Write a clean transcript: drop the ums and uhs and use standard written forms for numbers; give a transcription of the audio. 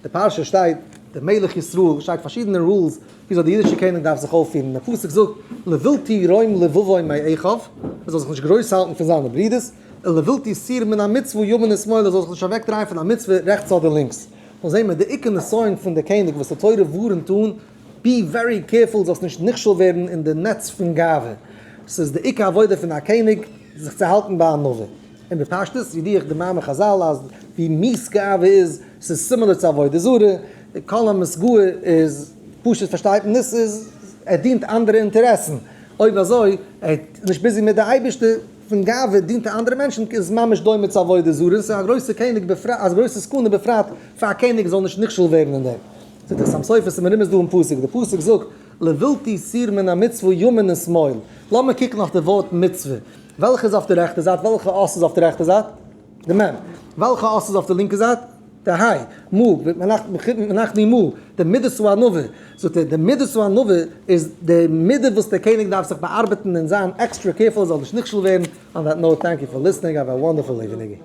די פרשה שטייט די מלך ישראל, שטייט פארשידענע rules וויאזוי די אידישע קעניג דארף זיך אויפפירן, דער פסוק זאגט לבלתי רום לבבו מאחיו, ער זאל זיך נישט גרויס האלטן פון זיינע ברודערס, ולבלתי סור מן המצוה ימין ושמאל, ער זאל זיך נישט אוועקדרייען פון א מצוה רעכטס אדער לינקס. דא זעהן מיר די עיקר נסיון פון די קעניג וואס די תורה ווארענט אן, be very careful זאלסט נישט נכשל ווערן אין די נעץ פון גאווה, ס'איז די עיקר עבודה פון א קעניג זיך צו האלטן ביי ענווה. און בפשטות ידיע איך די מאמר חזל אז ווי מיאוס גאווה איז, ס'איז similar צו עבודה זרה, כל המתגאה איז פשוט פארשטייט מען עס איז ער דינט אנדערע אינטערעסן, אויב אזוי ער איז נישט busy מיט די אייבערשטער, פון גאווה דינט ער אנדערע מענטשן איז ממש דומה צו עבודה זרה, און ס'איז א גרויסע קעניג בפרט א גרויסע סכנה בפרט פאר א קעניג זאל נישט נכשל ווערן אין דעם. זאגט דער חתם סופר ס'איז מרומז דא אין פסוק, די פסוק זאגט לבלתי סור מן המצוה ימין ושמאל, לאמיר קוקן אויף די ווארט מצוה, וועלכע איז אויף די רעכטע זייט? וועלכע אות איז אויף די רעכטע זייט? די מ'. וועלכע אות איז אויף די לינקע זייט? די ה'. מו, מנחנו מו, די מידת הענווה. זאגט ער, די מידת הענווה איז די מידה וואס דער קעניג דארף זיך באארבעטן און זיין extra careful ער זאל נישט נכשל ווערן. On that note, thank you for listening, have a wonderful evening.